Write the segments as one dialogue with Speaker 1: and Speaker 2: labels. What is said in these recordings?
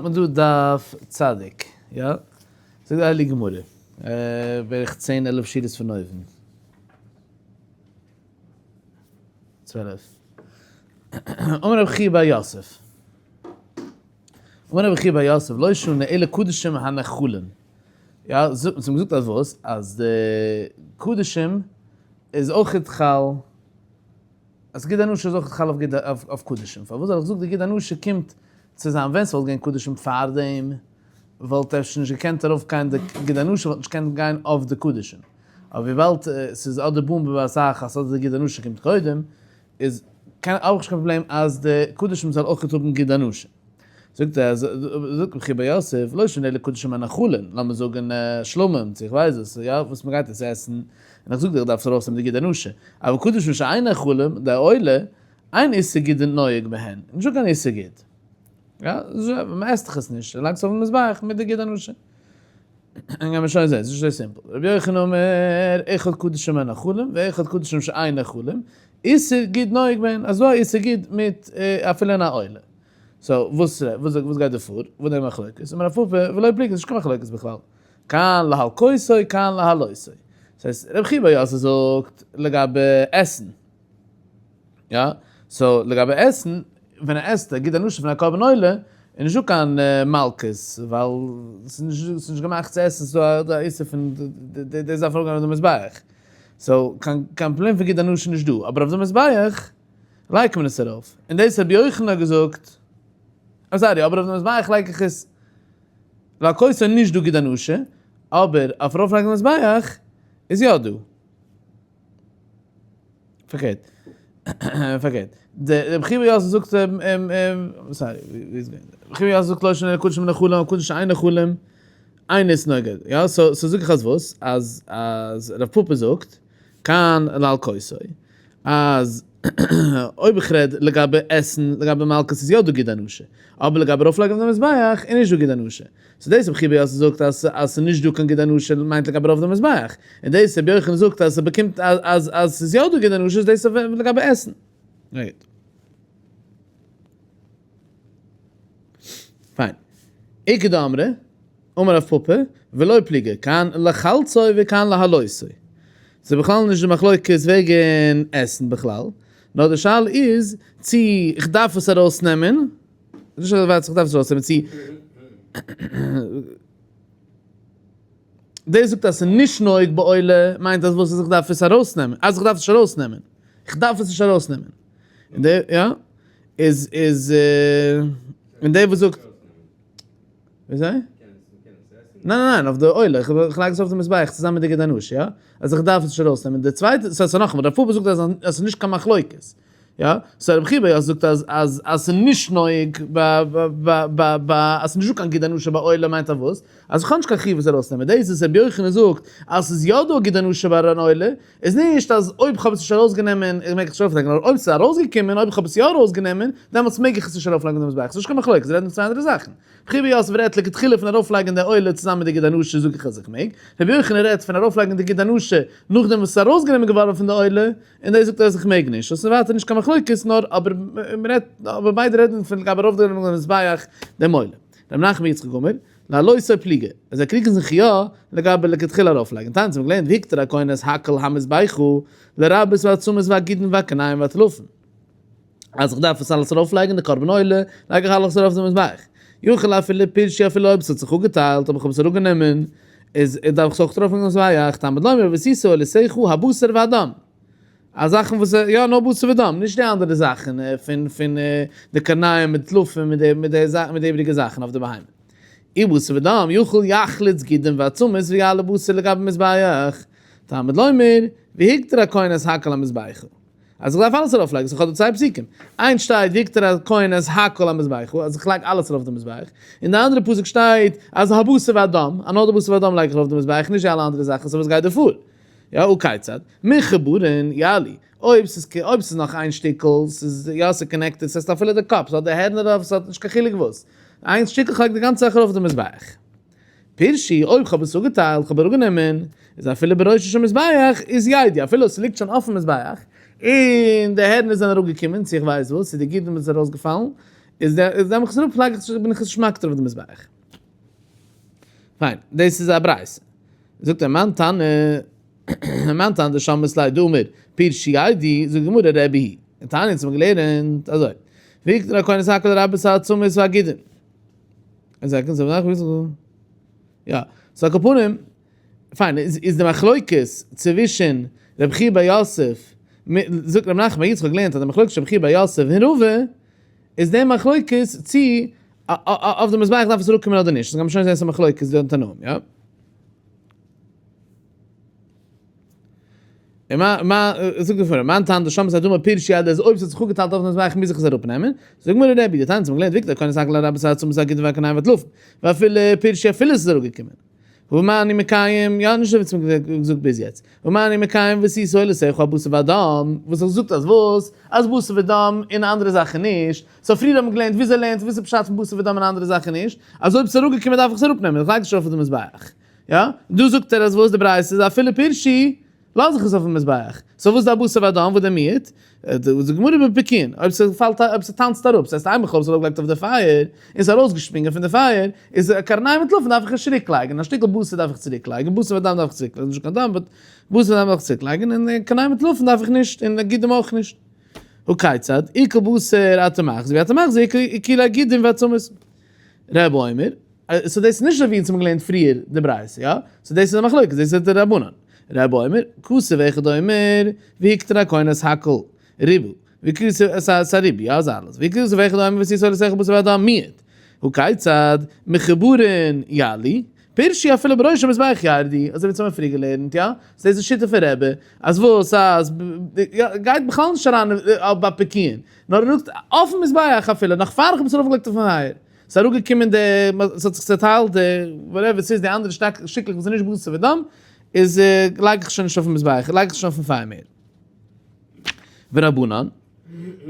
Speaker 1: מען דא דף צדיק, יא? זאגט די הייליגע גמרא, בערך צען עלף שורות פון אויבן. 12. אמר רבי חייא בר יוסף, אמר רבי חייא בר יוסף, לא שנו אלא קדשים הנאכלים. יא, זאגט, מ'האט געזאגט אז וואס? אז די קדשים איז אויכעט חל, אז גיד הנשה איז אויך חל אויף קדשים. פארוואס זאל איך זאגן די גיד הנשה קומט צוזאם ווען ס'וואלט געווען קדשים פארדעם וואלט אפשר נישט געקענט ארויף גיין די גיד הנשה וואלט נישט געקענט גיין אויף די קדשים אבער וויבאלד ס'איז אדער באים בבת אחת אדער די גיד הנשה קומט קודם איז קיין האב איך נישט קיין פראבלעם אז די קדשים זאל אויך האבן גיד הנשה. זאגט ער אז זאגט רבי חייא בר יוסף לא שנא אלא קדשים הנאכלין לאמיר זאגן שלמים צו איך ווייס וואס יא וואס מ'גייט עס עסן און איך זאג דיר איך דארף עס ארויסנעמען די גיד הנשה אבל קדשים שאין נאכלים די עולה אין איסור גיד נוהג בהן, נישטא קיין איסור גיד. יא, מען עסט דאך עס נישט, לייגסט עס אויפן מזבח מיט די גיד הנשה. און גיימיר שוין זען, ס'איז נישט אזוי simple. רבי יוחנן אומר, אחד קדשים הנאכלים ואחד קדשים שאין נאכלים, איסור גיד נוהג בהן, אז דא א איסור גיד מיט אפילו אין א עולה. so וואס וואס גייט דא פאר? וואס די מחלוקת? אמר רב פפא, ולא פליגי, ס'נישט קיין מחלוקת בכלל. כאן להלקותו כאן להעלותו. ס'הייסט, רבי חייא בר יוסף זאגט לגבי עסן. יא, so לגבי עסן, ווען ער עסט א גיד הנשה פון א קרבן עולה, איז נישטא קיין מלקות, ווייל ס'איז נישט געמאכט צו עסן, ס'איז דא א איסור פון דאס דארף ארויפגיין אויף די מזבח. so קיין קיין פראבלעם פון גיד הנשה איז נישט דא, אבער אויף די מזבח לייגט מען עס ארויף. און דאס רבי יוחנן האט געזאגט, אה sorry, אבער אויף די מזבח לייג איך עס, להלקותו איז נישט דא גיד הנשה, אבער אויף ארויפלייגן די מזבח איז יא דא. פארקערט. פארקערט. דער רבי חייא בר יוסף זאגט sorry, ווי איז געווען? רבי חייא בר יוסף זאגט לא שנא אלא קדשים הנאכלים קדשים שאין נאכלים אין איסור נוהג. יא, so so זאג איך אז וואס? אז אז רב פפא זאגט כאן להלקותו אז אויב איך רעד לגבי עסן, לגבי מלקות איז יא דא גיד הנשה, אבער לגבי ארויפלייגן אויף די מזבח איז נישט דא גיד הנשה. so דאס רבי חייא בר יוסף זאגט אז אז ס'איז נישט דא קיין גיד הנשה מיינט לגבי ארויף די מזבח, און דאס רבי יוחנן זאגט אז ס'באקומט אז אז ס'איז יא דא גיד הנשה איז דאס לגבי עסן. גוט. פיין. איכא דאמרי, אמר רב פפא, ולא פליגי, כאן לחלצו וכאן להעלותו. ס'איז בכלל נישט די מחלוקת וועגן עסן בכלל, נאר די שאלה איז צו איך דארף עס ארויסנעמען, נישט אז איך דארף עס ארויסנעמען צו דער זאגט אז ס'איז נישט נוהג בעולה מיינט אז וואס אז איך דארף עס ארויסנעמען אז איך דארף עס נישט ארויסנעמען איך דארף עס נישט ארויסנעמען און דער יא איז איז און דער וואס זאגט וויאזוי? ניין ניין ניין אויף די עולה איך לייג עס אויף די מזבח צוזאמען מיט די גיד הנשה יא אז איך דארף עס נישט ארויסנעמען די צווייטע סא נאכאמאל רב פפא זאגט אז עס איז נישט קיין מחלוקת יא, so רבי חייא בר יוסף זאגט אז אז אז ס'איז נישט נוהג ב ב ב ב אז ס'איז נישטא קיין גיד הנשה ביי עולה מיינט אז וואס? אז איך האב נישט קיין חיוב עס ארויסנעמען, דאס וואס רבי יוחנן זאגט אז ס'איז יא דא א גיד הנשה ביי אן עולה איז נישט אז אויב כ'האב עס נישט ארויסגענומען מעג איך עס נישט ארויפלייגן נאר אויב ס'איז ארויסגעקומען אויב איך האב עס יא ארויסגענומען דעמאלטס מעג איך עס נישט ארויפלייגן אויף די מזבח, ס'איז נישט קיין מחלוקת, זיי רעדן פון צוויי אנדערע זאכן. רבי חייא בר יוסף רעדט לכתחילה פון ארויפלייגן די עולה צוזאמען מיט די גיד הנשה זאג איך אז איך מעג, רבי יוחנן רעדט פון ארויפלייגן די גיד הנשה נאכדעם וואס ס'איז ארויסגענומען געווארן פון די עולה, און דאס זאגט ער אז איך מעג נישט, סאיז ווייטער נישט קיין מחלוקת נאר אבער מ'רעדט אבער ביידע רעדן פון לגבי ארויפלייגן אויפן מזבח דעם עולה. ר' נחמן יצחק אמר, להעלותו פליגי, אז זיי קריגן זיך יא לגבי לכתחילה ארויפלייגן, תניא האט מען געלערנט והקטיר הכהן את הכל המזבחה לרבות העצמות והגידין והקרניים והטלפין. אז איך דארף עס אלעס ארויפלייגן די קרבן עולה, לייג איך אלעס ארויף די מזבח. יכול אפילו פירשו אפילו אויב עס האט זיך אפגעטיילט אבער איך האב עס אראפגענומען, איז דארף איך עס אויך ארויפלייגן אויפן מזבח, תלמוד לומר ועשית עולותיך הבשר והדם. אז זאכן וואס יא נאר בשר ודם, נישט די אנדערע זאכן פון פון די קרניים מיט טלפים מיט די מיט די מיט די איבעריגע זאכן אויף די בהמה. אי בשר ודם יכול יחלוץ גידים ועצמות ויעלה בשר לגבי מזבח, תלמוד לומר והקטיר הכהן את הכל המזבחה. אז איך דארף אלעס ארויפלייגן, so איך האב דא צוויי פסוקים, איינס שטייט והקטיר הכהן את הכל המזבחה, אז איך לייג אלעס ארויף די מזבח, און די אנדערע פסוק שטייט אז הבשר והדם, אז נאר די בשר והדם לייג איך ארויף די מזבח, נישט די אלע אנדערע זאכן, so וואס גייט דא פאר? יא וכיצד? מחוברין יעלו, אויב ס'איז אויב ס'איז נאך איין שטיקל, ס'איז יא ס'איז connected, ס'הייסט אפילו די קאפ, ס'האט די הערנער אויף, ס'האט נישט קיין חילוק וואס, איין שטיקל איך לייג די גאנצע זאך ארויף די מזבח. פירשו, אויב כ'האב עס אפגעטיילט, כ'האב אראפגענומען, איז אפילו בראשו של מזבח איז ירדו, אפילו עס ליגט שוין אויפן מזבח, און די הערנער זענען אראפגעקומען, צו איך ווייס וואס, צו די גידים איז ארויסגעפאלן, איז דער איז נעם איך עס אראפ לייג איך עס בין איך עס נישט מקטיר אויף די מזבח. פיין, דאס איז א ברייתא. זאגט ער מאן תנא, מאן תנא דשמעת ליה דאמר פירשו ירדו, זאגט די גמרא רבי היא. און תניא האט מען געלערנט אזוי, והקטיר הכהן את הכל לרבות העצמות והגידין. יא, so על כל פנים, פיין, איז די מחלוקת צווישן רבי חייא בר יוסף, זאגט רבי נחמן בר יצחק לערנט אז די מחלוקת רבי חייא בר יוסף און רבא, איז די מחלוקת צו אויף די מזבח דארף עס אראפקומען אדער נישט, דאס גייט מען שוין זען ס'איז א מחלוקת דא אין תנאים, יא? און מה, מה, זאגט די גמרא, מאן תנא דשמעת ליה דאמר פירשו ירדו אז אויב ס'האט זיך אפגעטיילט אויפן מזבח מוז איך עס אראפנעמען, זאגט גמרא רבי, דתניא האט מען געלערנט והקטיר הכהן את הכל לרבות העצמות והגידין והקרניים והטלפים, ואפילו פירשו אפילו ס'איז אראפגעקומען. ומה אני מקיים, יא נישט אזוי ווי מ'האט געזאגט ביז יעצט, ומה אני מקיים ועשית עולתך הבשר והדם, וואס איך זאגט אז וואס? אז בשר ודם און אנדערע זאכן נישט, so פריער האט מען געלערנט וויאזוי לערנט וואס איז פשט פון בשר ודם און אנדערע זאכן נישט, אז אויב ס'איז אראפגעקומען דארף איך עס אראפנעמען, איך לייג עס נישט ארויף אויף די מזבח. יא? דא זאגט ער אז וואס די ברייתא איז אפילו פירשו לאז איך עס אויפן מזבח. so וואס איז די בשר ודם וואס די מיעוט? די גמרא בפקין, אויב ס'פאלט אויב ס'טאנצט אראפ, ס'הייסט איינמאל כ'האב עס ארויפגעלייגט אויף די פייער, און ס'איז ארויסגעשפרינגען פון די פייער, איז קרניים וטלפים דארף איך עס צוריק לייגן, א שטיקל בשר דארף איך צוריק לייגן, בשר ודם דארף איך צוריק לייגן, נישט קיין דם, but בשר ודם דארף איך צוריק לייגן, און קרניים וטלפים דארף איך נישט, און גידים אויך נישט. הא כיצד? עיקול בשר אתה מחזיר ואתה מחזיר עיקולי גידים ועצמות. רבי אומר, so דאס איז נישט אזוי ווי אונז האבן געלערנט פריער די ברייתא, יא? so דאס איז א מחלוקת, דאס איז די רבנן. רבי אומר, כתוב אחד אומר, והקטיר הכהן את הכל, ריבה, וכתוב ס'איז א ריבוי, יא? איז אלעס. וכתוב אחד אומר ועשית עולתך הבשר והדם מיעוט. הא כיצד, מחוברין יעלו, פירשו אפילו בראש המזבח ירדו, אזוי ווי אונז האבן פריער געלערנט, יא? so דאס איז שיטה פון רבי, אז וואס אז גייט בכלל נישט אריין ביי פקיעין, נאר ער זאגט אויפן מזבח אפילו, נאך פאר איך האב עס ארויפגעלייגט אויפן פייער. ס'איז אראפגעקומען די, ס'האט זיך צעטיילט די, whatever ס'איז, די אנדערע שטאק שטיקלעך וואס איז נישט בשר ודם, איז לייג איך שוין נישט אויפן מזבח, לייג איך שוין אויפן פייער מער. ורבנן,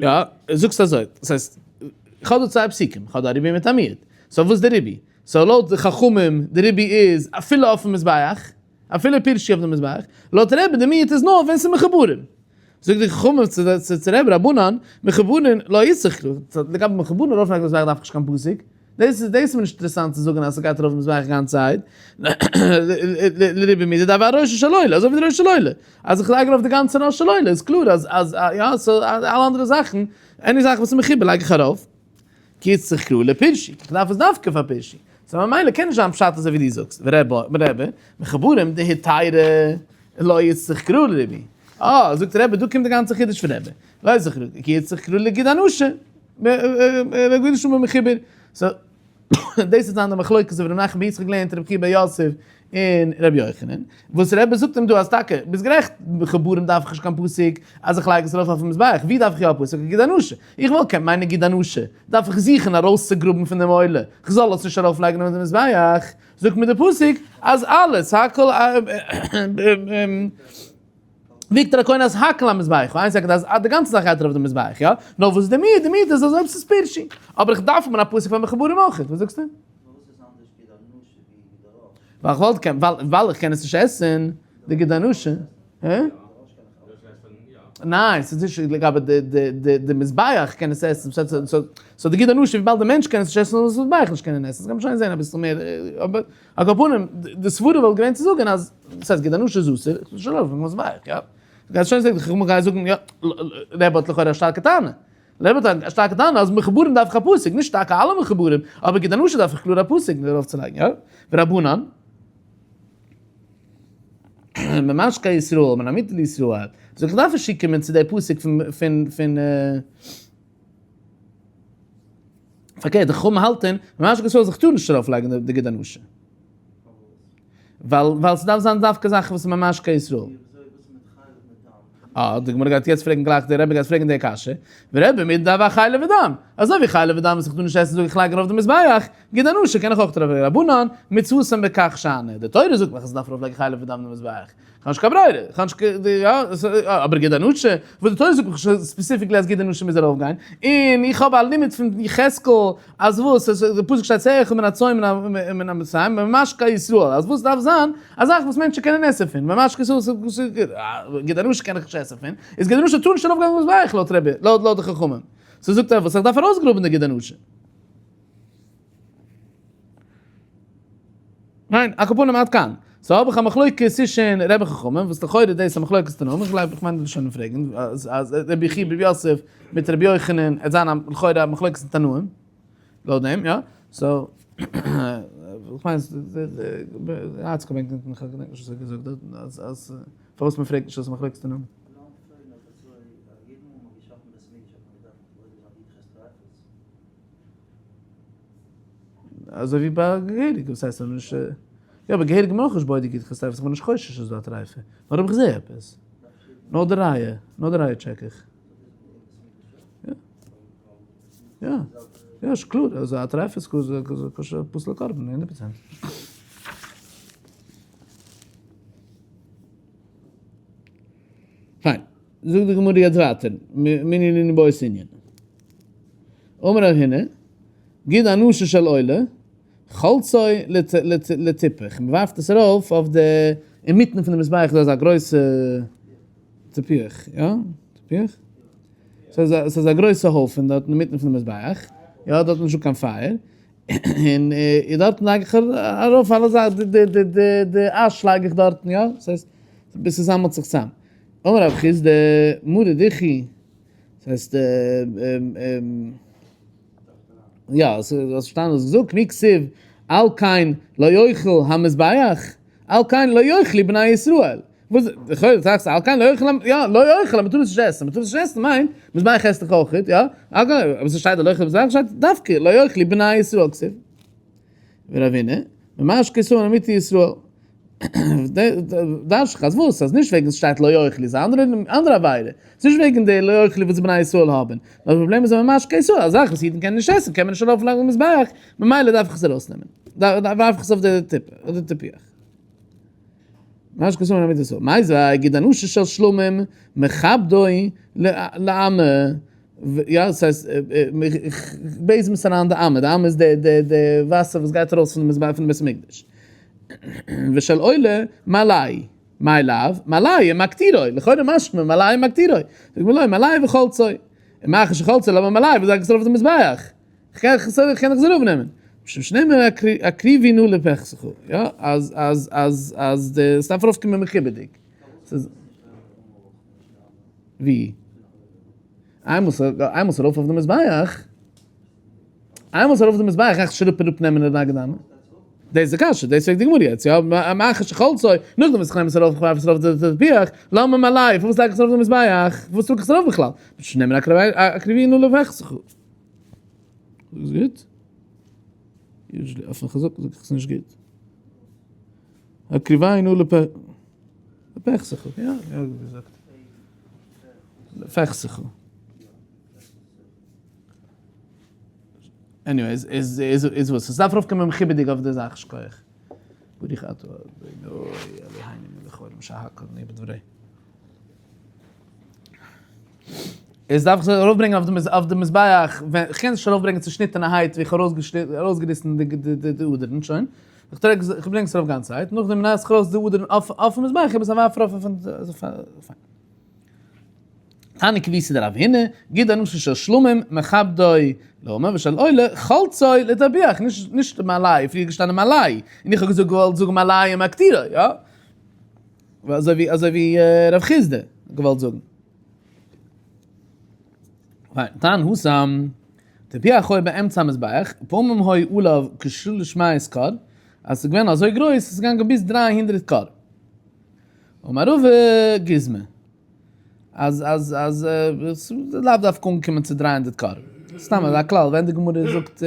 Speaker 1: יא, זאגסט אזוי, דאס הייסט, איך האב דא צוויי פסוקים, איך האב דא א ריבוי מיט א מיעוט, so וואס איז די ריבוי? so לויט די חכמים, די ריבוי איז אפילו אויפן מזבח, אפילו פירשו אויף די מזבח, לויט רבי די מיעוט איז נאר ווען ס'איז מחוברים. זאגט די חכמים צו רבי רבנן, מחוברין לא איצטריך, לגבי מחוברין ארויף לייגן מזבח דארף איך נישט קיין פסוק, דאס איז דאס איז מיר נישט אינטערעסאנט צו זאגן אז ס'גייט ארויף מזבח גאנץ צייט, לריבוי מידי דהוי אראשו של עולה, אזוי ווי די ראש של עולה, אז איך לייג ארויף די גאנצע ראש של עולה איז קלאר אז אז יא so אלע אנדערע זאכן, any זאך וואס איז מחובר לייג איך ארויף. כי איצטריך קרא לפירשו, איך דארף עס דווקא פאר פירשו. so ממילא קען נישט זיין פשט אזוי ווי דו זאגסט, ורבי, מחוברים דהיתירא לא איצטריך קרא לריבוי. אה, זאגט רבי, דא קומט די גאנצע חידוש פון רבי. לא איצטריך קרא, כי איצטריך קרא לגיד הנשה. רבי שמעון מחובר. so, דאס איז זיין די מחלוקת וואס רבי נחמן בר יצחק לערנט רבי חייא בר יוסף און רבי יוחנן. וואס רבי זאגט אים דא אז טאקע, ביסט גערעכט, מחוברים דארף איך נישט קיין פסוק אז איך לייג עס ארויף אויפן מזבח, ווי דארף איך יא א פסוק? גיד הנשה. איך וואלט קענט מיינען גיד הנשה, דארף איך זוכן ארויסצוגראבן פון דעם עולה, כ'זאל עס נישט ארויפלייגן אויף די מזבח, זאגט מיר די פסוק אז אלעס, הכל, והקטיר הכהן את הכל המזבחה, איין second, אז די גאנצע זאך גייט ארויף די מזבח, יא? נאר וואס איז די מיעוט? די מיעוט איז אז אויב ס'איז פירשו, אבער איך דארף האבן א פסוק פאר מחוברים אויך, וואס זאגסטו? ווייל איך וואלט קען, ווייל איך קען עס נישט עסן, די גיד הנשה, הע? ניין, ס'איז נישט לגבי די די די די מזבח קען עס עסן, so די גיד הנשה וויבאלד די מענטש קען עס נישט עסן זאל עס מזבח נישט קענען עסן, דאס קען מען שוין זען אביסל מער, אבער על כל פנים די סברה וואלט געווען צו זאגן אז דאס הייסט גיד הנשה איז אסור, איך זאל שוין אויפן מזבח, יא? גייסט שוין זען די חכמים גייען זאגן יא, רבי האט לכאורה א שטארקע טענה, רבי האט א שטארקע טענה אז מחוברים דארף איך א פסוק, נישט טאקע אלע מחוברים, אבער גיד הנשה דארף איך קלאר א פסוק דערויף צו לייגן, יא? ורבנן. ממשקה ישראל, מן המיטה לישראל, זאג איך דארף נישט צוקומען צו די פסוק פון פון פון פארקערט די חכמים האלטען ממשקה ישראל זיך טאר נישט ארויף לייגן די גיד הנשה. ווייל ווייל ס'דארף זיין דווקא זאכן וואס איז ממשקה ישראל. אה, די גמרא גייט יעצט פרעגן גלייך, די רבי גייט פרעגן די קשיא, ורבי מידי דהוי חלב ודם, אזוי ווי חלב ודם וואס איך טאר נישט עסן זאג איך לייג ארויף די מזבח, גיד הנשה קען איך אויך ארויף לייגן, רבנן, מצותם בכך שאני, די תורה זאגט מיך אז איך דארף ארויף לייגן חלב ודם אין די מזבח, איך האב נישט קיין ברירה, איך האב נישט קיין, יא, אבער גיד הנשה, וואס די תורה זאגט מיך נישט specifically אז גיד הנשה מוז ארויף גיין, און איך האב א לימוד פון יחזקאל אז וואס, די פסוק שטייט תאכל מן הצאן ומן הבשם ממשקה ישראל, אז וואס דארף זיין, א זאך וואס מענטשן קענען עסן פון, ממשקה ישראל, גיד הנשה קען איך נישט עסן פון, איז גיד הנשה טאר נישט ארויף גיין אין מזבח לויט רבי, לויט די חכמים. So זאגט ער וואס איך דארף ארויסגראבן די גיד הנשה. ניין, על כל פנים עד כאן. So האב איך א מחלוקת צווישן רבי חכמים, וואס לכאורה דאס איז א מחלוקת תנאים, איך גלייב, איך מיין דאס שוין פרעגן, אז אז רבי יחי ברבי יוסף מיט רבי יוחנן, עס זיין א לכאורה א מחלוקת תנאים, לויט דעם, יא? So, איך מיין, האט איך געדענק נישט וואס ער האט געזאגט דארט, אז אז פארוואס מען פרעגט נישט אז מחלוקת תנאים. אזוי ווי ביי געהעריג, וואס הייסט אז נישט, יא ביי געהעריג איז מען אויך נישט בודק י"ח טרייפות, איך בין נישט חושש אז דא א טרייפה, נאר אויב איך זע עפעס, נאר די ראיה, נאר די ראיה check איך. יא, יא, יא, איז קלאר, אז א טרייפה איז כשר פסול קרבן, 100%. פיין, זאגט די גמרא יעצט ווייטער, מנין הנה באותו ענין. אמר רב הונא, גיד הנשה של עולה, חולצו לטיפח, מען ווארפט עס ארויף אויף די, אינמיטן פון די מזבח איז דא אזא גרויסע טיפוח, יא? טיפוח? ס'איז אזא גרויסע הויפן דארט אינמיטן פון די מזבח, יא דארט איז נישטא קיין פייער, און דארטן לייג איך ארויף אלע זאכן, די אש לייג איך דארטן, יא? ס'הייסט ביז ס'זאמעלט זיך צאם. אמר רב חסדא, מרא דכי, ס'הייסט יא, האסט פארשטאנען וואס איך זאג, מי כתיב על כן לא יאכל המזבח, על כן לא יאכלו בני ישראל. וואס, לכאורה טראכסטו על כן לא יאכל, יא, לא יאכל, מ'טאר עס נישט עסן, מ'טאר עס נישט עסן מיינט, מזבח עסט דאך אויך, יא, על כן, אבער ס'שטייט לא יאכל המזבח שטייט דווקא לא יאכלו בני ישראל כתיב. ורבינא, ממשקה ישראל אמיתי ישראל. דרש איך אז וואס? אז נישט וועגן ס'שטייט לא יאכלו, ס'איז א אנדערע עבירה. ס'איז נישט וועגן די לא יאכלו וואס בני ישראל האבן. נאר די פראבלעם איז אז ממשקה ישראל, א זאך וואס אידן קענען נישט עסן קען מען נישט ארויפלייגן אויפן מזבח, ממילא דארף איך עס ארויסנעמען. ווארף איך עס אויף די טיפה, אויף די טיפיח. ממשקה ישראל אמיתי ישראל. מיתיבי גיד הנשה של שלמים מכבדו לאמה. יא, ס'הייסט, איך בעזעם עס אריין די אמה, די אמה איז די די די וואסער וואס גייט ארויס פון די מזבח פון די בית המקדש. ושל עולה מעלהו, מאי לאו, מעלהו ומקטירו, לכאורה משמע מעלהו ומקטירו, זאגט מען לא, מעלהו וחולצו, ומאחר שחולצו למה מעלהו, וואס לייגסטו ארויף די מזבח? איך קען דאך עס אראפנעמען. משום שנאמר הקריבו נא לפסחו, יא, אז אז אז אז די ס'דארף ארויפקומען מכובד'יג. ס'איז ווי? איינמאל ס'איז ארויף אויף די מזבח, איינמאל ס'איז ארויף אויף די מזבח, איך שרופ אראפ נעמען די נגד אמה. דאס איז די קשיא, דאס פרעגט די גמרא יעצט, יא, מאחר שחולצו, נאכדעם וואס איך נעם עס ארויף, איך ווארף עס ארויף די טיפוח, למה מעלהו, פארוואס לייג איך עס ארויף די מזבח, פארוואס טראג איך עס ארויף בכלל? שנאמר הקריבו נא לפסחו. איז גוט? Usually אויפן חזק זאג איך עס נישט גוט. הקריבו נא לפסחו, יא, יא געזאגט. לפסחו. Anyways, איז איז איז וואס? עס דארף ארויפקומען מכובד'יג אויף די זאך, שכוח. ברוך אתה אדוני אלוהינו מלך העולם שהכל נהיה בדברו. איז דארף איך עס ארויפברענגען אויף די אויף די מזבח, ווען איך קען עס נישט ארויפברענגען צושניטענערהייט ווי איך האב ארויסגעריסן די די די אדערן שוין, איך טרעק איך ברענג עס ארויף גאנצערהייט, נאכדעם רייס איך ארויס די אדערן אויף אויפן מזבח, איך גיב עס א ווארף ארויף אויפן פיין. תניא כוותיה דרב הונא, גיד הנשה של שלמים מכבדו לאמה ושל עולה חולצו לטיפוח, נישט נישט מעלהו, פריער איז געשטאנען מעלהו, און איך האב געזאגט געוואלט זאגן מעלהו ומקטירו, יא? אזוי ווי אזוי ווי רב חסדא האט געוואלט זאגן. תנן התם, טיפוח היה באמצע המזבח, ופעמים היו עליו כשלש מאות כור, אז עס איז געווען אזוי גרויס, עס איז געגאנגען ביז 300 כור. אמר רבא גוזמא, אז אז אז לאו דווקא אנקומען צו 300 כור. סתם אזא כלל, ווען די גמרא זאגט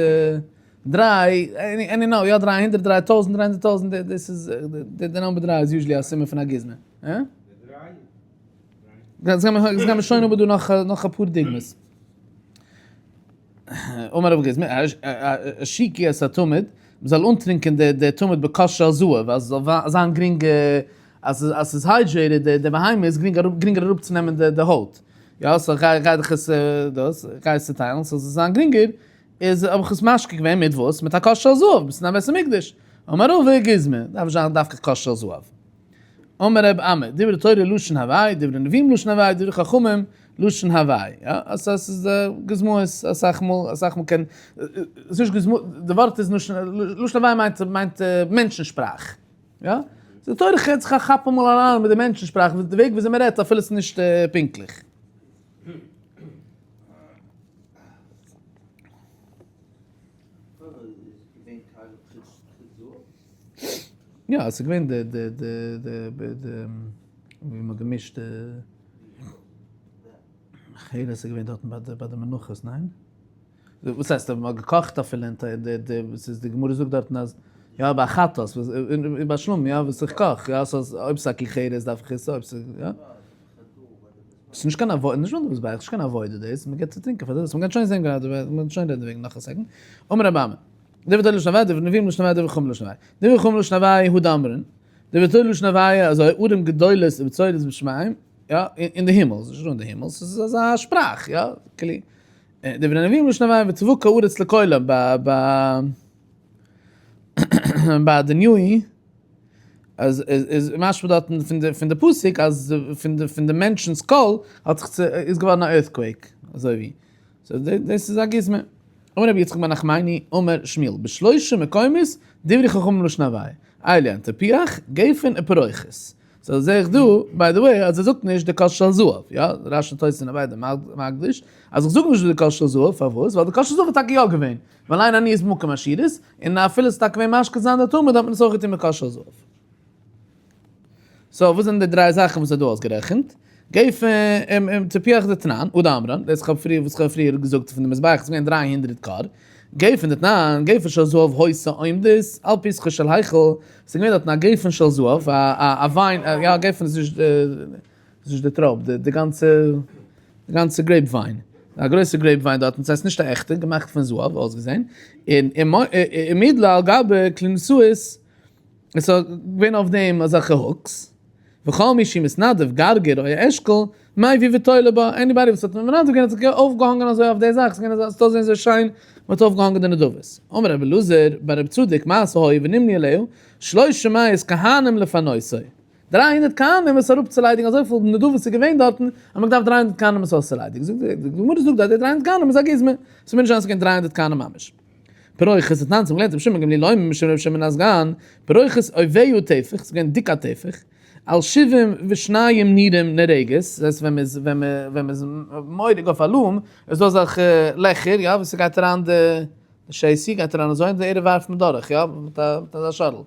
Speaker 1: דריי, עני נאו, יא 300, 3000, 300 טויזנט, דאס איז, די number דריי איז usually א סימן פון א גוזמא. אה? יעצט גיימיר שוין אבער דא נאך נאך אפאר דוגמאות. אמר רב גוזמא, השקו את התמיד, מ'זאל אנטרינקען די די תמיד בכוס של זהב, אז ס'זאל זיין גרינג, אז אז ס'איז hydrated די בהמה איז גרינג אראפ גרינגער אראפצונעמען די די הויט. יא, so גיי גיי דיך עס דאס, גיי עס צוטיילן, ס'זאל זיין גרינגער, איז האב איך עס משקה געווען מיט וואס? מיט א כוס של זהב, ביסט אין א בית המקדש. אמר רבא גוזמא, דארף נישט זיין דווקא כוס של זהב. אמר רב אמי, דברי תורה לשון הוי', דברי נביאים לשון הוי', דברי חכמים. לשון הווי', יא, אז ס'איז גוזמאות אסאך מאל, אסאך מאל קען, ס'איז נישט גוזמאות, די ווארט איז לשון הווי' מיינט מיינט מענטשן שפראך, יא, די תורה כאפט זיך א כאפ אמאל אריין מיט די מענטשן שפראך, די וועג וויאזוי מ'רעדט אפילו ס'איז נישט פונקטליך. יא, עס איז געווען די די די די די ווי מ'האט געמישט די כ'הער עס איז געווען דארטן ביי די ביי די מנחות, ניין? וואס הייסט מ'האט געקאכט אפילו אין די די וואס איז די גמרא זאגט דארטן אז יא ביי חטאת ביי שלמים יא וואס איך קאך יא סאיז אויב ס'איז א כלי חרס דארף איך עס אויב ס'איז יא. ס'איז נישט קיין עבודה, נישט ווייל דו ביסט בייך, ס'נישט קיין עבודה דאס, מ'געבט צו טרינקען פאר דאס, מ'גייט שוין זען גראדע, מ'וועט שוין רעדן וועגן נאך א second. אמר רבי אמי, דברי תורה לשון הוויה, דברי נביאים לשון הוויה, דברי חכמים לשון הוויה. דברי חכמים לשון הוויה הוא דאמרן, דברי תורה לשון הוויה אזוי, ערים גדולות ובצורות בשמים, יא, אין די הימל, ס'איז נישט דא אין די הימל, ס'איז אזא שפראך, יא, כאילו. דברי נביאים לשון הוויה ותבקע הארץ לקולם, ביי ביי די ניו אז איז משמע דארטן פון די פון די פסוק אז פון די פון די מענטשנ'ס קול האט זיך צו איז געווארן א earthquake אזוי ווי so דאס איז א גוזמא. אמר רבי יצחק בר נחמני אמר שמואל בשלושה מקומות דברי חכמים לשון הוויה אלו הן תפוח גפן ופרוכת. so זעה איך דא by the way אז ער זאגט נישט די כוס של זהב, יא רש"י תוס' און אביי די מקדיש אז איך זאג נישט די כוס של זהב פארוואס ווייל די כוס של זהב איז טאקע יא געווען ווייל אין עניות במקום עשירות, און אפילו ס'איז טאקע געווען משקה זיין די תמיד האט מען עס אויך געטון מיט כוס של זהב. so וואס זענען די דריי זאכן וואס ער האט דא אויסגערעכנט? גפן תפוח דתנן, הא דאמרן, דאס כ'האב פריער וואס כ'האב פריער געזאגט פון די מזבח איז געווען 300 כור, גפן דתנן, גפן של זהב היתה עומדת, על פתחו של היכל, ס'איז געווען דארטן א גפן של זהב, א vine, יא גפן איז נישט. ס'איז נישט די טרויב, די גאנצע, די גאנצע grape vine, א גרויסע grape vine דארטן, ס'הייסט נישט א עכטע, געמאכט פון זהב אויסגעזען, און העמידה על גבי קלונסאות, עס איז געווען אויף דעם אזעלכע hooks, וכל מי שמתנדב גרגר או אשכול, מביא ותולה בה, anybody וואס האט מנדב געווען האט זיך אויפגעהאנגען אזוי אויף די זאך, ס'איז געווען אזוי, ס'האט אויסגעזען אזוי שיין, מ'האט אויפגעהאנגען די נדבות. אמר רבי אלעזר בר רב צדוק מעשה היה ונמנו עליה שלושה מאות כהנים לפנותו. 300 כהנים עס אראפצוליידיגן אזויפיל נדבות איז געווען דארטן אז מען דארף 300 כהנים עס אויסצוליידיגן, זאגט די גמרא זאגט אז די 300 כהנים איז א גוזמא, ס'מוז נישט זיין ס'איז געווען 300 כהנים ממש. פרוכת איז תנן צום געלערנט רבי שמעון גמליאל אומר משום רבי שמעון הסגן, פרוכת עוביו טפח, ס'איז געווען דיק א טפח, על שבעים ושניים נירים נארגת, דאס הייסט ווען מ'איז ווען מ'איז מורג אויף א loom איז דא אזעלכע לעכער יא וואס ס'גייט אריין די שעסי גייט אריין אזוי און די ערב ווארפט מען דורך יא מיט אזא שאדל.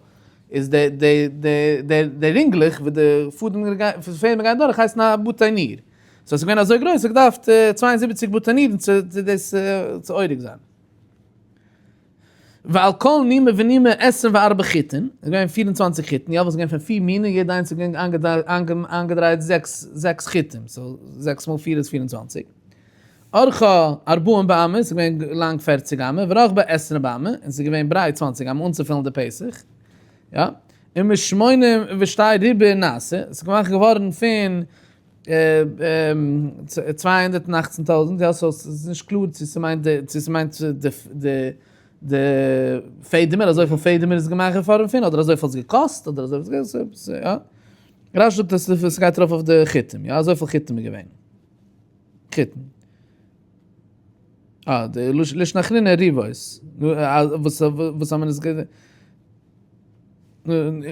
Speaker 1: איז די די די די די רינגלעך וואס די פאדעם פעדעם גייען דורך הייסן א בתי ניר. so עס איז געווען אזוי גרויס האט געדארפט 72 בתי נירן צו צו דאס צו אורג זיין. ועל כל נימא ונימא עשרים וארבע חוטין, איז געווען 24 חוטין, יא וואס איז געווען פון פיר מינים, יעדע איינס איז געווען איינגעדרייט זעקס זעקס חוטים, so זעקס מאל פיר איז 24. ארכה ארבעים באמה, ס'איז געווען לאנג 40 אמה, ורחבה עשרים באמה, און ס'איז געווען ברייט 20 אמה אנצופילן די פתח, יא, און משמונים ושתי ריבוא נעשה, ס'איז געמאכט געווארן פון 218,000, יא, so ס'איז נישט קלאר צו ס'מיינט די, צו ס'מיינט די די די פעדעמער, אזויפיל פעדעמער איז געמאכט געווארן פון, אדער אזויפיל האט געקאסט, אדער אזויפיל, יא. רש"י זאגט אז ס'גייט ארויף אויף די חוטים, יא, אזויפיל חוטים איז געווען. חוטין. אה, די לישנא אחרינא ריבות. וואס וואס האבן עס גע...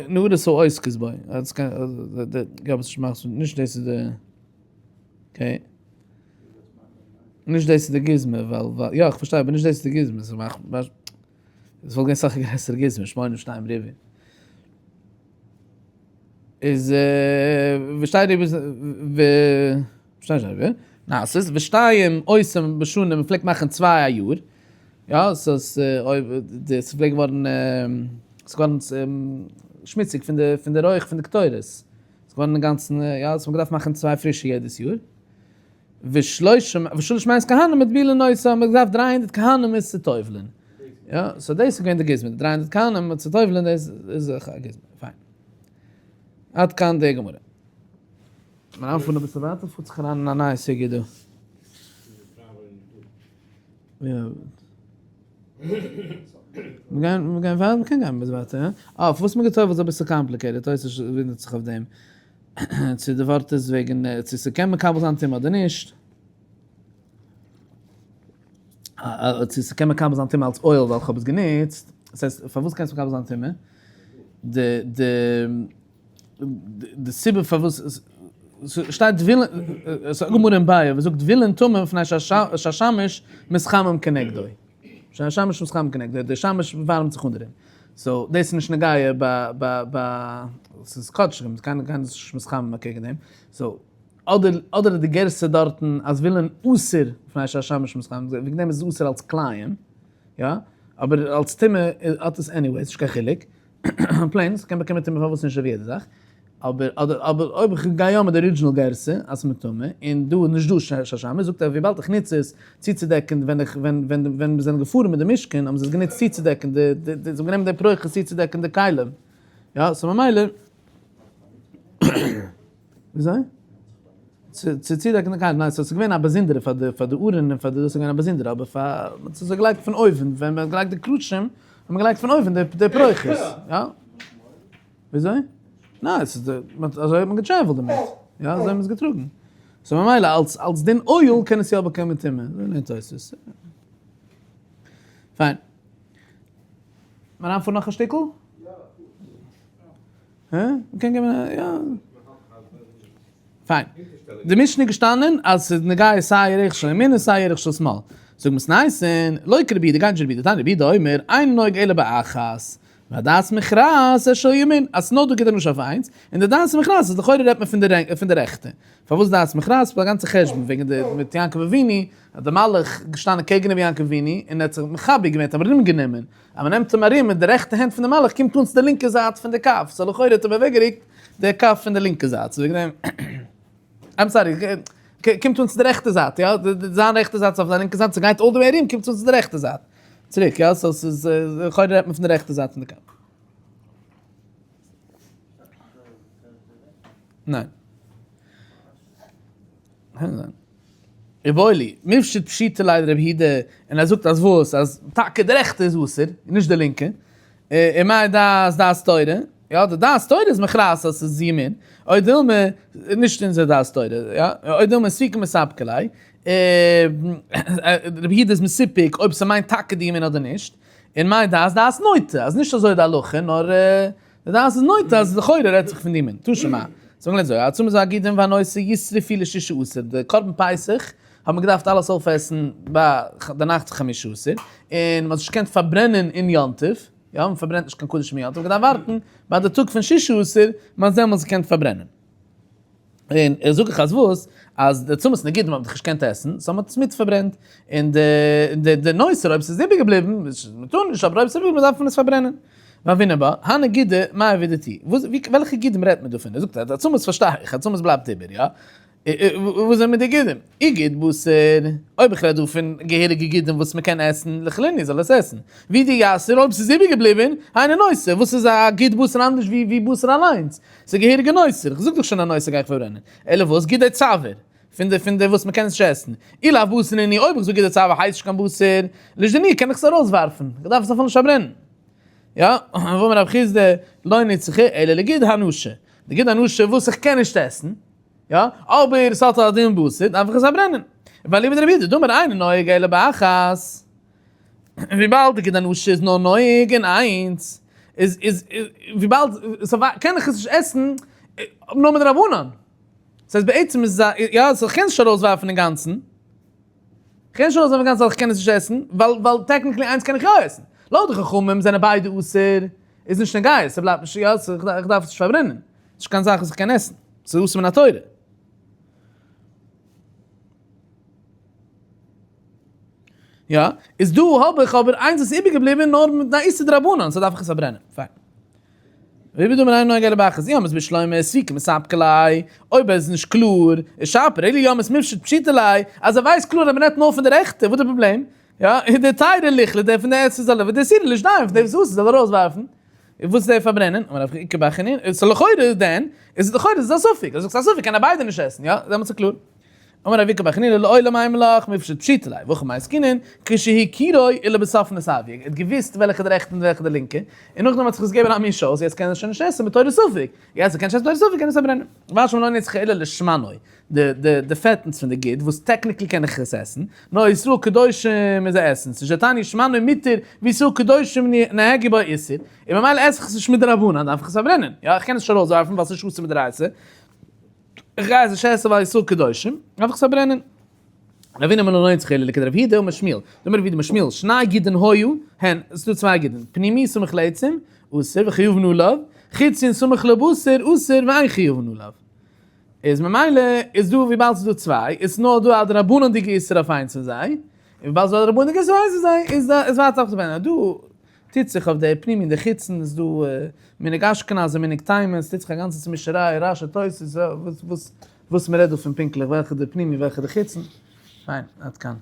Speaker 1: נו, דאס איז אויסקעס בוי. דאס קען יא, וואס מאכסט נישט דאס איז די okay. נישט דאס איז די גוזמא, ווייל ווייל יא, איך פארשטיי, אבער נישט דאס איז די גוזמא, ס'מאכט עס וואלט געווען אסאך גרעסערע גוזמא, שמונה שתיים ריבוא. איז ושתי ריבוא ו שתי ריבוא נעשית ושתיים עושים בשנה מען פלעגט מאכן צוויי א יאר יא ס'איז אויב די ס'פלעגט געווארן ס'איז געווארן שמוציג פון די פון די רויך פון די קטורת ס'איז געווארן אינגאנצן יא ס'האט מען געדארפט מאכן צוויי פרישע יעדעס יאר ושלוש ושלוש מאות כהנים מטבילין אותה מ'האט געדארפט 300 כהנים עס צו טובל'ען יא so דאס איז געווען די גוזמא די 300 כהנים צו טובל'ען דאס איז א גוזמא פיין. עד כאן די גמרא. מיר אריינפארן אביסל ווייטער, פארט זיך אריין אין א נייע סוגיא דא. מיר גייען מיר גייען ווייטער, מ'קען גיין ביז ווייטער, הא? אה, פארוואס מ'געטויפט איז אביסל complicated, תוס' וואונדערט זיך אויף דעם. צו די ווארט איז וועגן צו ס'קען מקבל זיין טומאה אדער נישט. צו ס'קען מקבל זיין טומאה אלס אוהל ווייל כ'האב עס גענוצט, דאס הייסט פארוואס קענסטו מקבל זיין טומאה? די די די סיבה פארוואס ס'שטייט טבילין, ס'איז א גמרא אין ביעא וואס זאגט טבילין טמא מפני שהשמש מתחמם כנגדו, שהשמש מתחמם כנגדו, די שמש ווארעמט זיך אן דערין, so דאס איז נישט נוגע ביי ביי ביי ס'איז קדשים, קיינער איז נישט מתחמם אקעגן דעם, so אדער אדער איז די גירסא דארטן אז טבילין אסור מפני שהשמש מתחמם, וועגן דעם איז עס אסור אלס כלאים, יא, אבער אלס טומאה האט עס anyway, ס'נישט קיין חילוק, plain, ס'קען באקומען טומאה פארוואס נישט אויף יעדע זאך, אבער אדער אבער אויב איך גיי יא מיט די original גירסא אז ס'איז מטמא, און דא איז נישט דא שהשמש, זאגט ער וויבאלד איך נוץ עס צוצודעקן ווען איך ווען ווען ווען מיר זענען געפארן מיט די משכן האבן זיי עס גענוצט צוצודעקן די די זיי האבן גענומען די פרוכת צוצודעקן די כלים, יא, so ממילא. וויאזוי? צו צודעקן די כלים, ניין ס'איז געווען א באזונדערע פאר די פאר די ארון און פאר די דאס איז געווען א באזונדערע אבער פאר מ'האט עס אזוי געלייגט פון אויבן ווען מ'האט געלייגט די קרשים האט מען געלייגט פון אויבן די די פרוכת יא? וויאזוי? ניין ס'איז די מ'האט אזוי האט מען גע travel ט דערמיט יא אזוי האט מען עס געטראגן so ממילא אלס אלס דין אוהל קען עס יא באקומען טומאה אזוי לערנט תוספות פיין. מ'אריינפארן נאך א שטיקל? הא? מ'קען געבן א יא. פיין. די משנה איז געשטאנען אז ס'איז נוגע סיי ירך של ימין און סיי ירך של שמאל. זאג מתניתין, לא כרבי יהודה, גייט נישט רבי יהודה, דתניא רבי יהודה אומר, אין נוהג אלא באחת. והדעת מכרעת את של ימין, אז ס'נאר דא גיט ער נישט אויף איינס, און די דעת מכרעת איז לכאורה רעדט מען פון די רעכטע. פארוואס דעת מכרעת? ס'איז א גאנצע חשבון וועגן די מיט יעקב אבינו, אז די מלאך געשטאנען קעגן איבער יעקב אבינו און ער האט זיך מחבק געווען, האט אים ארומגענומען, אז מען נעמט אים ארום מיט די רעכטע הענט פון די מלאך קומט אן צו די לינקע זייט פון די כף, so לכאורה האט אים אוועקגערוקט די כף פון די לינקע זייט, so וועגן דעם, I'm sorry, קומט אן צו די רעכטע זייט, יא, זיין רעכטע זייט איז אויף זיין לינקע זייט, ס'גייט all the way ארום קומט אן צו די רעכטע זייט, צוריק, יא, so ס'איז, לכאורה רעדט מען פון די רעכטע זייט פון די כף. ניין. איבעיא להו, מיפשט פשיטא ליה דרבי יהודה, און ער זאגט אז וואס? אז טאקע די רעכטע איז אסור, און נישט די לינקע. און מאי דעת דעת תורה? יא, די דעת תורה איז מכרעת אז ס'איז ימין, או דילמא, נישט אונזער דעת תורה, יא, או דילמא ספוקי מספקא ליה, רבי יהודה איז מסופק אויב ס'מיינט טאקע די ימין אדער נישט, און מאי דעת דעת נוטה, אז נישט אזוי די הלכה, נאר די דעת איז נוטה אז לכאורה רעדט זיך פון די ימין. תא שמע. זאגן מיר אזוי, עצמות והגידים והנותר ישרפו לשישה עשר, די קרבן פסח האט מען געדארפט אלעס אויפעסן ביי די נאכט פון חמשה עשר, און מען האט נישט געקענט פארברענען אין יום טוב, יא, מען פארברענט נישט קיין קדשים אין יום טוב, מען האט געדארפט ווארטן ביי די טאג פון שישה עשר, מען האט דעמאלטס געקענט פארברענען. און איך זאג איך אז וואס? אז די צומות נגידים האט מען דאך נישט געקענט עסן, so מען האט עס מיט פארברענט, און די די נותר אויב ס'איז איבערגעבליבן, מען טאר נישט, אבער אויב ס'איז איבערגעבליבן דארף מען עס פארברענען. והוינן בה, הני גידי מאי עבידתייהו? וואס ווי וועלכע גידים רעדט מען דא פון? ער זאגט אז עצמות פארשטיי איך, עצמות בלייבט איבער, יא? וואס זענען מיט די גידים? אי גיד בשר, אויב איך רעד דא פון געהעריגע גידים וואס מען קען עסן, ליכלינהו זאל עס עסן. ואי דייתיר, אויב ס'איז איבערגעבליבן, היינו נותר, וואס איז א גיד בשר אנדערש ווי בשר אליינס? ס'איז געהעריגע נותר, איך זאג דאך שוין א נותר גיי איך פארברענען. אלא וואס? גידי צוואר, פון די פון די וואס מען קען עס נישט עסן. אי לאו בשר נינהו, אויב איך זאג גידי צוואר הייסט נישט קיין בשר, לישדרינהו קען איך עס ארויסווארפן, איך דארף עס אפילו נישט פארברענען. יא, ואמר רב חסדא, לא נצרכא אלא לגיד הנשה. די גיד הנשה וואס איך קען נישט עסן, יא, אבער עס האט א דין בשר, דארף איך עס פארברענען. ואליבא דרבי יהודה, דאמר אינו נוהג אלא באחת. וויבאלד די גיד הנשה איז נאר נוהג אין איינס, איז איז וויבאלד קען איך עס נישט עסן נאר מדרבנן. ס'הייסט בעצם איז א, יא, so כ'קען עס נישט ארויסווארפן אינגאנצן. כ'קען נישט ארויסווארפן אינגאנצן ווייל כ'קען עס נישט עסן, ווייל ווייל technically איינס קען איך יא עסן. לויט די חכמים זענען ביידע אסור, איז נישט נוגע, ס'בלייבט נישט, יא, איך דארף עס נישט פארברענען. ס'נישט קיין זאך וואס איך קען עסן. ס'איז אסור מן התורה. יא, איז דא האב איך אבער איינס וואס איז איבערגעבליבן נאר מיט א איסור דרבנן, so דארף איך עס פארברענען. פיין. רבי דא מנין נוהג אלא באחת אי אמרת בשלמא ספוקי מספקא ליה, אויב ער איז נישט קלאר, איז שפיר, אלא אי אמרת מיפשט פשיטא ליה, אז ער ווייסט קלאר אז מען רעדט נאר פון די רעכטע, וואס איז די פראבלעם? יא, איז דהיתירא ליכלי דער פון די עצה זאל ער ודאיסורא לישדיין פון דער וואס אסור זאל ער ארויסווארפן, און וואס איז דער פארברענען? אמר רב איכא באחרינא, איז לכאורה דען, איז לכאורה איז עס א ספק, אז זאגסט א ספק קען ער ביידע נישט עסן, יא? דעמאלטס איז קלאר. אמר רבי בר חנינא לעולם אימא לך מפשט פשיטא ליה והכא במאי עסקינן כשהכירו ולבסוף נתערבו, ער האט געוואוסט וועלכע די רעכטע און וועלכע די לינקע, און נאכדעם האט זיך עס געגעבן א מיש אויס, יעצט קען ער שוין נישט עסן בתורת ספק, יעצט ער קען נישט עסן בתורת ספק קען ער עס פארברענען. והשמא לא נצרכה אלא לשמנו, די די די פעטנס פון די גיד וואס technically קען איך עס עסן, נאר ישראל קדושים איז א עסן, ס'איז שתני שמנו מותר וישראל קדושים נהגי בו איסור, און ממילא עס איך עס נישט מדרבנן דארף איך עס פארברענען, יא איך קען עס נישט ארויסווארפן ווייל ס'איז נישט אסור מדאורייתא, איך גיי עס נישט עסן ווייל ישראל קדושים, דארף איך עס פארברענען. רבינא אמר לא נצרכה אלא לכדרב יהודה אמר שמואל, דאמר רב יהודה אמר שמואל, שני גידין היו, הן, עס איז דא צוויי גידין, פנימי סמוך לעצם, אסור וחייבין עליו, חיצון סמוך לבשר, אסור ואין חייבין עליו. איז ממילא איז דא וויבאלד ס'איז דא צוויי, איז נאר דא א דרבנן'דיגע איסור אויף איינס פון זיי, און וויבאלד ס'איז דא א דרבנן'דיגע איסור אויף איינס פון זיי, איז איז ווייטער אויף די בנין. דא טוט זיך אויף די פנימי און די חיצון איז דא מנהג אשכנז און מנהג תימן, ס'טוט זיך א גאנצע צומישעריי, רשי תוס', וואס וואס מ'רעדט דא פון פונקטליך, וועלכע די פנימי וועלכע די חיצון. פיין, עד כאן.